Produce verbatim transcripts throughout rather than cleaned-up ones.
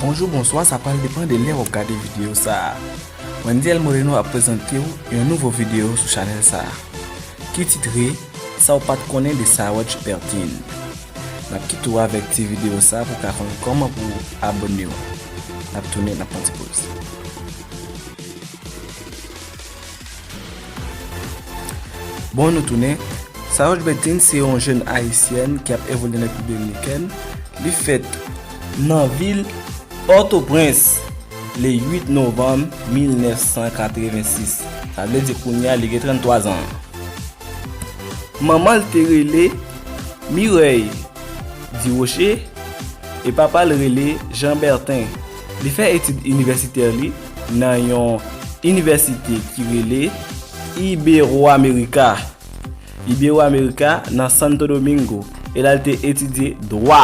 Bonjou, bonswa, sa pral depann de lè w ap gade videyo sa a. Wendyel Moreno ap prezante w yon nouvo videyo sou chanèl sa a, ki titre Sa w pa t konnen de Saroch Bertin. N ap kite w avèk ti videyo sa a pou w ka konn kòman pou w abòne w. N ap tounen, n ap pran ti poz. Bon, nou tounen. Saroch Bertin se yon jèn ayisyèn ki ap evolye nan Repiblik Dominikèn. Li fèt nan vil Pòtoprens le uit novanm mil nèf san katrevensis. Sa vle di kounye a li gen tranntwa zan. Manman l te rele Mireille Durocher e papa l rele Jean Bertin. Li fè etid inivèsitè li nan yon inivèsite ki rele Iberoamerica. Iberoamerica nan Santo Domingo, e la l te etidye dwa.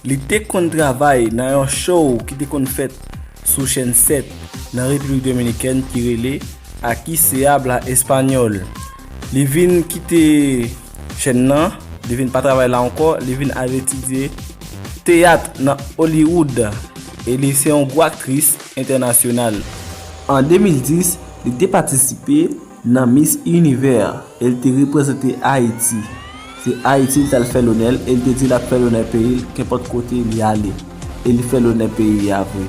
Li te konn travay nan yon show ki te konn fèt sou chèn sèt nan Repiblik Dominikèn ki rele Aquí se habla español. Li vin kite chèn nan, li vin pa travay la ankò, li vin al etidye teyat nan Hollywood e li se yon gwo aktris entènasyonal. An de mil dis, li te patisipe nan Miss Univers e l te reprezante Ayiti. Se Ayiti li t al fè lonè l e l te di l ap fè lonè peyi l kenpòt kote li ale. E li fè lonè peyi a vre.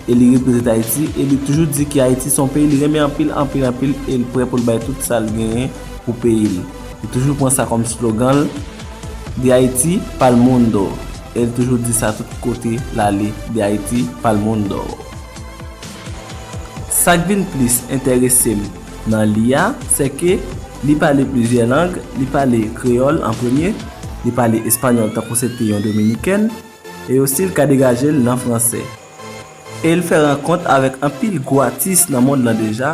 E li reprezante Ayiti e li toujou di ke Ayiti se yon peyi li renmen anpil, anpil, anpil e l prè pou l bay tout sa l genyen pou peyi l. Li toujou pran sa kòm slogan l, De Haiti pa'l mundo. E l toujou di sa tout kote l ale, De Haiti pa'l mundo. Sa k vin plis enterese m nan li a, se ke li pale plizyè lang, li pale kreyòl an premye, li pale espanyòl tankou se te yon dominikèn, e osi l ka degaje l nan fransè. E l fè rankont avèk anpil gwo atis nan mond lan deja,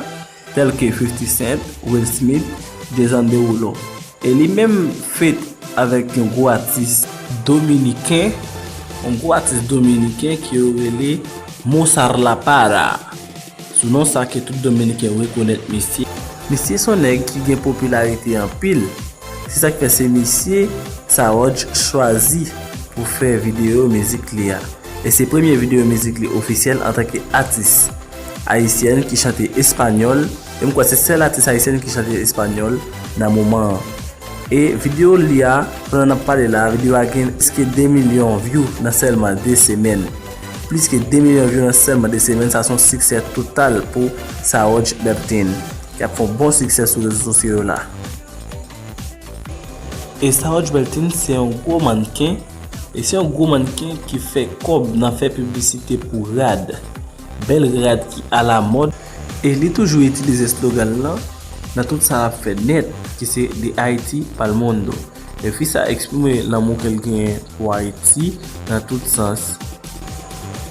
tèl ke fifty Cent, Will Smith, Jason Derulo. E li menm fèt avèk yon gwo atis dominiken, yon gwo atis dominiken ke yo rele Mozart La Parra. Sou non sa ke tout dominiken rekonèt misye. Misye se yon nèg ki gen popilarite anpil. Se sa k fè se misye Saroch chwazi pou fè videyo mizik li a. E se premye videyo mizik li ofisyèl antanke atis ayisyèn ki chante espanyòl. E m kwè se sèl atis ayisyèn ki chante espanyòl nan moman an. E videyo li a, pandan n ap pale la, videyo a gen plis ke de milyon vyou nan sèlman de semèn. Plis ke de milyon vyou nan sèlman de semèn, sa se yon siksè total pou Saroch Bertin, ki ap fè yon bon siksè sou rezo sosyo yo la. E Saroch Bertin se yon gwo mannken, e se yon gwo mannken ki fè kòb nan fè piblisite pou rad. Bèl rad ki alamòd, e li toujou itilize slogan l lan nan tout sa l ap fè nèt, ki se De Haiti pa'l mundo. E fi sa eksprime lanmou ke l genyen pou Ayiti nan tout sans.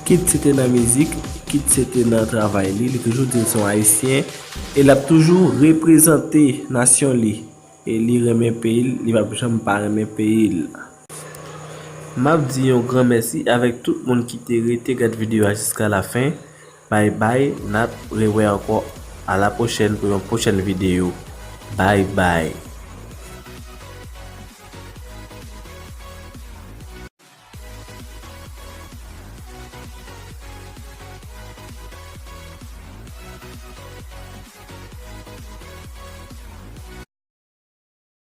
Kit se te nan mizik, kit se te nan travay li, li toujou di l se yon Ayisyen, e l ap toujou reprezante nasyon li. E li renmen peyi l, li p ap janm pa renmen peyi l. M ap di yon gran mèsi avèk tout moun ki te rete gad videyo a jiska lafen. Bay bay, n ap rewè ankò a la pwochèn pou yon pwochèn videyo. Bay bay.